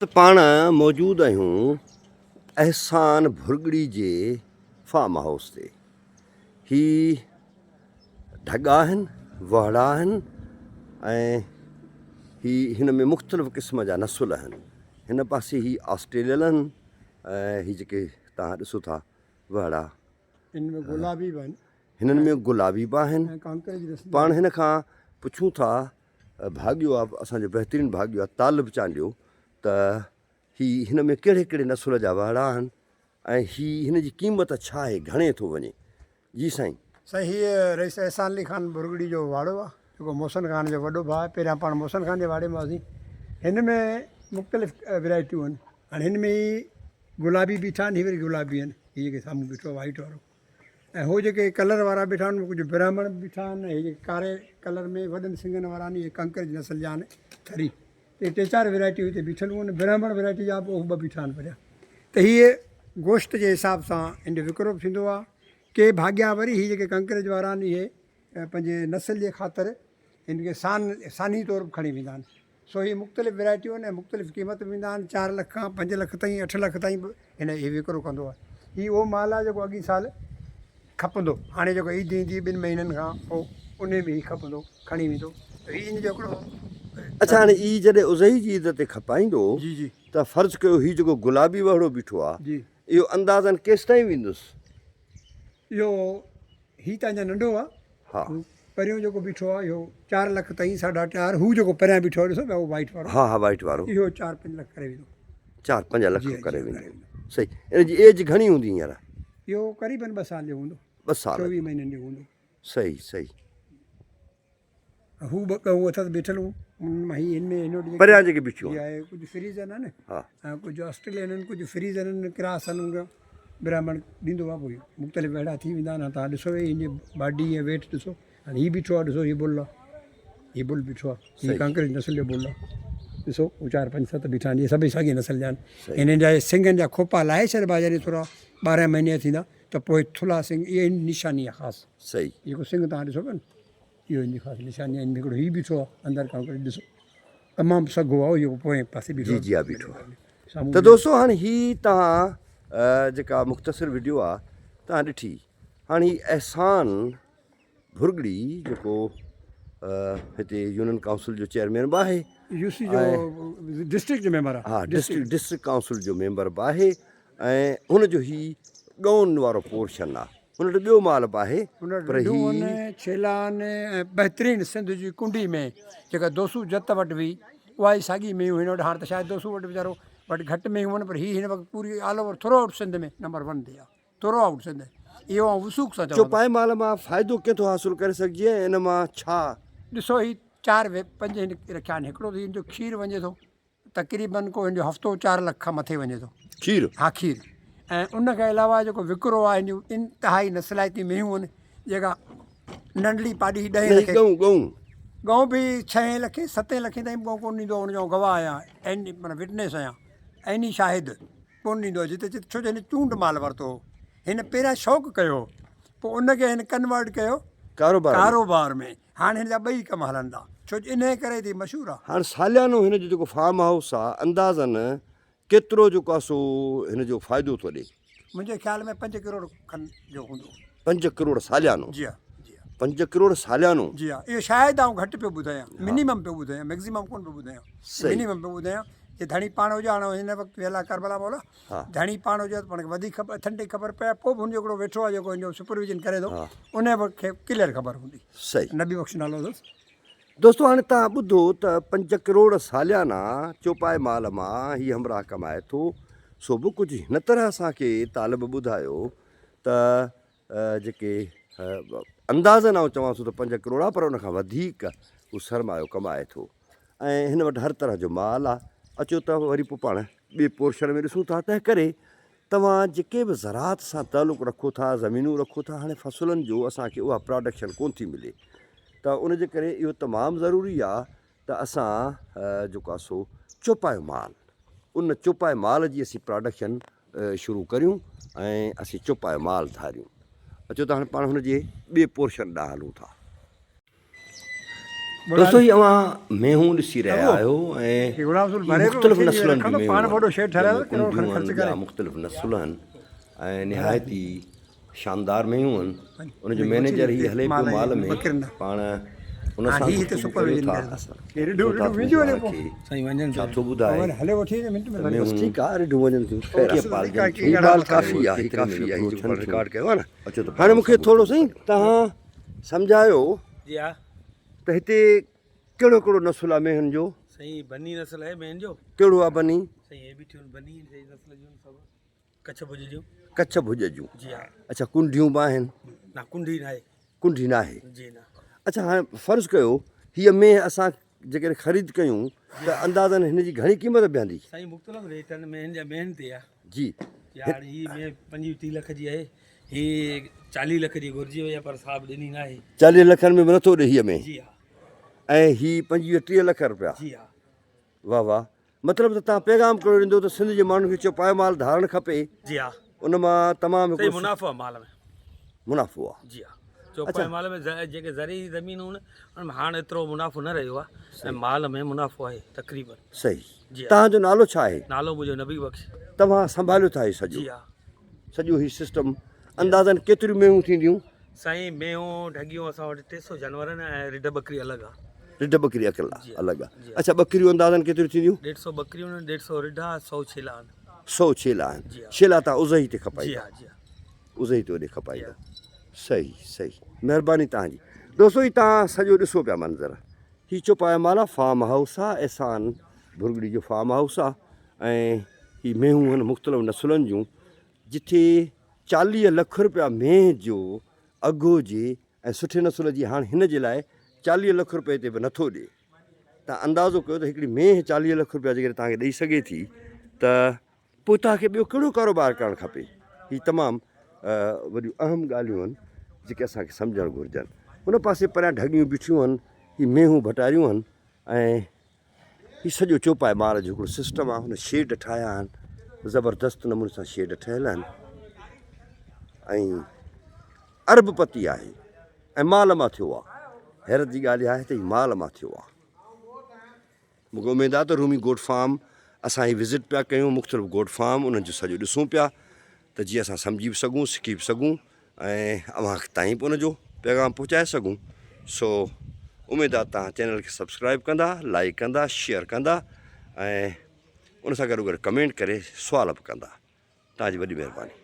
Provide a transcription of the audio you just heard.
پاڻ موجود آهيون احسان ڀرڳڙي جي فارم هائوس تي. هي ڍڳا آهن، وهڙا آهن ۽ هي هن ۾ مختلف قسم جا نسل آهن. هن پاسي هي آسٽريلين آهن ۽ هي جيڪي توهان ڏسو ٿا وهڙا. هن ۾ گلابي به آهن. هنن ۾ گلابي به آهن. پاڻ هن کان پڇون ٿا ڀاڳيو آ اسان جو بهترين ڀاڳيو آ طالب چانڊيو ته هي هن ۾ ڪهڙي ڪهڙي نسل جا وهڙا آهن ۽ هي هن جي قيمت ڇا آهي گهڻي ٿو وڃي جي سائين. سائين هي رئيس احسان علي خان ڀرڳڙي جو واڙو آ جيڪو محسن خان جو وڏو ڀاء آهي پهريان پاڻ محسن خان جي واڙي ۾ هئاسين هن ۾ مختلف ورائٽيون آهن هاڻي هن ۾ هي گلابي بيٺا آهن هي وري گلابي آهن هي جيڪي سامهون بيٺو آهي وائيٽ وارو ۽ هو جيڪي ڪلر وارا بيٺا آهن ڪجهه براهمڻ به بيٺا آهن ۽ هي جيڪي ڪاري ڪلر ۾ وڏن سنگن وارا آهن اهي ڪنڪرج نسل جا آهن ٿري ته ٽي چار ورائٽيون هتي بيٺل هيون براهمڻ ورائٽي جا به ٻه بيٺا آهن پريان ته هي گوشت جي حساب سان هن جو وڪرو به ٿيندو آهي ڪي ڀاڳيا وري هي جيڪي ڪنڪرج وارا آهن اهي پنهنجي نسل جي خاطر هن کي سان ساني طور به کڻي ويندا آهن سو هي مختلف ورائٽيون آهن ۽ مختلف قيمت به ويندا آهن چار لک کان پنج لک تائين اٺ لک تائين به هن هي وڪرو ڪندو آهي هي اهو مال آهي جيڪو اڳئين سال کپندو هاڻي جيڪو عيد ايندي ٻن مهينن کان پوء ان ۾ هي کپندو کڻي ويندو ته هي ان جو هڪڙو اڇا هاڻي هي جڏهن اضحي جي عيد تي کپائيندو جي جي ته فرض ڪيو هي جيڪو گلابي وهڙو بيٺو آهي جي اهو اندازن ڪيستائين ويندس؟ اهو هي ته اڃا ننڍو آ. ها. هو پريون جيڪو بيٺو آ اهو چار لک تائين ساڍا چار هو جيڪو پريان بيٺو آ ڏسو پيا اهو وائيٽ وارو. ها ها وائيٽ وارو. اهو چار پنج لک ڪري ويندو. چار پنج لک جي ڪري جي ويندو. صحيح ان جي ايج گهڻي هوندي هينئر؟ اهو قريبن ٻه سال جو هوندو. ٻه سال. چوويهه مهينن جو هوندو. صحيح صحيح. هو ٻه ڳئون اٿس بيٺل هو انهن مان هي هن ۾ هن وٽ جيڪي پريان جيڪي بيٺيون جي آهي ڪجهه فريزن آهن ها ۽ ڪجهه آسٽريلين آهن ڪجهه فريزن آهن ڪراس آهن ان براهمڻ ڏيندو آهي پوء مختلف اهڙا ٿي ويندا آهن تان ڏسو هي هن جي باڊي ۽ ويٽ ڏسو هاڻي هي بيٺو آهي ڏسو هي بل آهي هي بل بيٺو آهي هي ڪانڪريج نسل جو بل آهي ڏسو هو چار پنج ست بيٺا آهن اهي سڀئي ساڳي نسل جا آهن هنن جا سنگن جا کوپا لاهي ڇڏبا جڏهن ٿورا ٻارهن مهيني ٿيندا ته پوء ٿلها سنگ اهي نشاني آهي خاص صحيح جيڪو سنگ تان ڏسو پيا نه اهو ان جي خاص نشاني آهي. ان ۾ هڪڙو هي بيٺو آهي اندر کان ڪري ڏسو تمام سگهو آهي اهو جيڪو پوئين پاسي بيٺو جي آهي جي ها بيٺو آهي سامهون ته دوستو هاڻي هي توهان جيڪا مختصر وڊيو آهي توهان ڏٺي هاڻي هي احسان ڀرڳڙي جيڪو هتي يونين ڪائونسل جو چيئرمين به آهي يو سي جو ڊسٽرڪٽ جو ميمبر آهي ها ڊسٽرڪٽ ڊسٽرڪٽ ڪائونسل جو ميمبر به آهي ۽ هن جو هي ڳئون وارو پورشن آ. هن وٽ ٻيو مال به آهي هن وٽ پر هي. رڍون آهن، ڇيلا آهن ۽ بهترين سنڌ جي ڪنڊي ۾ جيڪا دوسو جت وٽ هئي اها ئي ساڳي مينهون هن وٽ هاڻ ته شايد دوسو وٽ ويچارو وٽ گهٽ مينهون آهن پر هي هن وقت پوري all over through out Sindh ۾ number one تي آ ٿرو آئوٽ سنڌ اهو آئون وثوق سان چوان ٿو. چوپائي مال مان فائدو ڪيئن ٿو حاصل ڪري سگهجي ۽ ان مان ڇا. ڏسو هي چار پنج هن رکيا آهن هڪڙو ته هن جو کير وڃي ٿو تقريبن ڪو هن جو هفتو چار لک کان مٿي وڃي ٿو. کير؟ ها کير ۽ ان کان علاوه جيڪو وڪرو آهي هن جون انتهائي نسلائتي مينهون آهن جيڪا ننڍڙي پاڏي ڏهين لکين ڳئون ڳئون ڳئون به ڇهين لکين ستين لکين تائين به ڳئون ڪونه ڏيندو آهي ان جو آئون گواهه آهيان عيني معنيٰ وٽنيس آهيان عيني شاهد ڪونه ڏيندو آهي جتي جتي ڇو جو هن چونڊ مال ورتو هو هن پهريان شوق ڪيو هو پوء ان کي هن ڪنورٽ ڪيو ڪاروبار ۾ ڪاروبار ۾ هاڻ هن جا ٻئي ڪم هلن ٿا ڇو جو انهيء ڪري ته هي مشهور آ. هاڻ ساليانو هن جو جيڪو فارم هائوس آ اندازن ڪيترو جيڪو آ سو هن جو فائدو ٿو ڏي؟ منهنجي خيال ۾ پنج ڪروڙ کن جو هوندو. پنج ڪروڙ ساليانو؟ جي ها جي ها. پنج ڪروڙ ساليانو؟ جي ها اهو شايد آئون گهٽ پيو ٻڌايان منيمم پيو ٻڌايان ميڪزيمم ڪونه پيو ٻڌايان منيمم پيو ٻڌايان جي ڌڻي پاڻ هجي هاڻ هن وقت ويل آ ڪربلا مولا ڌڻي پاڻ هجي ته پاڻ کي وڌيڪ خبر اٿينٽڪ خبر پئي پوء به هن جو هڪڙو ويٺو آهي جيڪو هن جو سپرويزن ڪري ٿو ان کي ڪليئر خبر هوندي. صحيح. نبي بخش نالو اٿس. دوستو هاڻي توهان ٻڌو ته پنج ڪروڙ ساليانا چوپائي مال مان هي همراهه ڪمائي ٿو سو به ڪجهه هن طرح اسان کي طالب ٻڌايو ته جيڪي اندازن آئون چوان ٿو ته پنج ڪروڙ آ پر ان کان وڌيڪ هو سرمايو ڪمائي ٿو ۽ هن وٽ هر طرح جو مال آ اچو ته وري پوء پاڻ ٻئي پورشن ۾ ڏسون ٿا تنهن ڪري توهان جيڪي به زراعت سان تعلق رکو ٿا زمينون رکو ٿا هاڻي فصلن جو اسان کي اها پراڊڪشن ڪون ٿي ملي ته ان جي ڪري اهو تمام ضروري آ ته اسان جيڪو آ سو چوپايو مال ان چوپائي مال جي اسين پراڊڪشن شروع ڪريون ۽ اسين چوپايو مال ڌاريون. اچو ته هاڻي پاڻ هن جي ٻئي پورشن ڏانهن هلون ٿا. دوستو هي اوهان مينهون ڏسي رهيا آهيو ۽ هي مختلف نسلن جون مينهون آهن جنهن ۾ ڪنڊيون آهن ٻيا مختلف نسل آهن ۽ نهايت ئي شاندار مينهون آهن ان جو مئنيجر هي هلي پيو مال ۾ پاڻ ان سان گفتگو ڪريون ٿا ڏسون ٿا هو پاڻ کي ڇا ٿو ٻڌائي ته مينهون ڪيئن پالجن ٿيون هي ڳالهه ڪافي آهي ڪافي آهي جيڪو پاڻ رڪارڊ ڪيو آهي نه هاڻي مون کي ٿورو سائين توهان سمجهايو ته هتي ڪهڙو ڪهڙو نسل آهي مينهن جو؟ سائين بني نسل آهي مينهن جو. ڪهڙو آهي بني؟ سائين هي بيٺيون آهن بني جي نسل جون سڀ ڪڇ ڀڄ جون. ڪڇ ڀڄ جون. جي ها. اڇا ڪنڊيون به آهن؟ نه ڪنڊي ناهي. ڪنڊي ناهي. جي نه. اڇا هاڻي فرض ڪيو هيء مينهن اسان جيڪڏهن خريد ڪيون ته اندازن هن جي گهڻي قيمت بيهندي؟ سائين مختلف ريٽ آهن مينهن جا مينهن تي آهي. جي. يار هي مينهن 25 30 لک جي آهي هي 40 لک جي گهرجي وئي آهي پر صاحب ڏني ناهي. 40 لکن ۾ به نٿو ڏي هيء مينهن. جي ها. ۽ هي 25 30 لک رپيا. جي ها. واه واه مطلب ته تان پيغام ڪهڙو ڏيندو ته سنڌ جي ماڻهن کي چوپايو مال ڌارڻ کپي. جي ها. ان مان تمام هڪڙو سائين منافعو آهي مال ۾. منافعو آهي. جي ها. چوپايو مال ۾ جيڪي زرعي زمينون آهن ان ۾ هاڻ ايترو منافعو نه رهيو آهي ۽ مال ۾ منافعو آهي تقريبن. صحيح. جي ها. توهان جو نالو ڇا آهي؟ نالو منهنجو نبي بخش. توهان سنڀاليو ٿا هي سڄو. جي ها. سڄو هي سسٽم اندازن ڪيتريون مينهون ٿينديون؟ سائين مينهون ڍڳيون اسان وٽ 300 جانور آهن ۽ رڍ ٻڪري الڳ آ. رڍ ٻڪري اڪيلا الڳ آ. اڇا ٻڪريون اندازن ڪيتريون ٿينديون؟ 150 ٻڪريون آهن 150 رڍ آ 100 ڇيلا آهن. 100 ڇيلا آهن. ڇيلا تان ازهي تي کپائيندا. جي ها جي ها. ازهي تي اوڏي کپائيندا. صحيح صحيح مهرباني تان جي. دوستو هي تان سڄو ڏسو پيا منظر هي چوپايا مالا فارم هائوس آ احسان ڀرڳڙي جو فارم هائوس آ ۽ هي مينهون آهن مختلف نسلن جون جتي 40 لک روپيا مينهن جو اگهه هجي ۽ سٺي نسل جي هاڻ هن جي لاء 40 لک روپئي تي به نٿو ڏي تان اندازو ڪيو ته هڪڙي مينهن 40 لک روپيا جيڪڏهن توهان کي ڏئي سگهي ٿي ته پوء توهان کي ٻيو ڪهڙو ڪاروبار ڪرڻ کپي؟ هي تمام وڏيون اهم ڳالهيون آهن جيڪي اسان کي سمجهڻ گهرجن. ان پاسي پريان ڍڳيون بيٺيون آهن، هي مينهون ڀٽاريون آهن ۽ هي سڄو چوپائي مال جو هڪڙو سسٽم آهي. هن شيڊ ٺاهيا آهن، زبردست نموني سان شيڊ ٺهيل آهن ۽ ارب پتي آهي ۽ مال مان ٿيو آهي. حيرت جي ڳالهه اها آهي ته هي مال مان ٿيو آهي. مون کي اميد آ ته رومي گوٽ فارم اسان هي وزٽ پيا ڪيون مختلف گوٽ فارم انهن جو سڄو ڏسون پيا ته جيئن اسان سمجهي به سگهون سکي به سگهون ۽ اوهان تائين به ان جو پيغام پهچائي سگهون سو اميد آ توهان چينل کي سبسڪرائب ڪندا لائڪ ڪندا شيئر ڪندا ۽ ان سان گڏو گڏ ڪمينٽ ڪري سوال به ڪندا توهان جي وڏي مهرباني.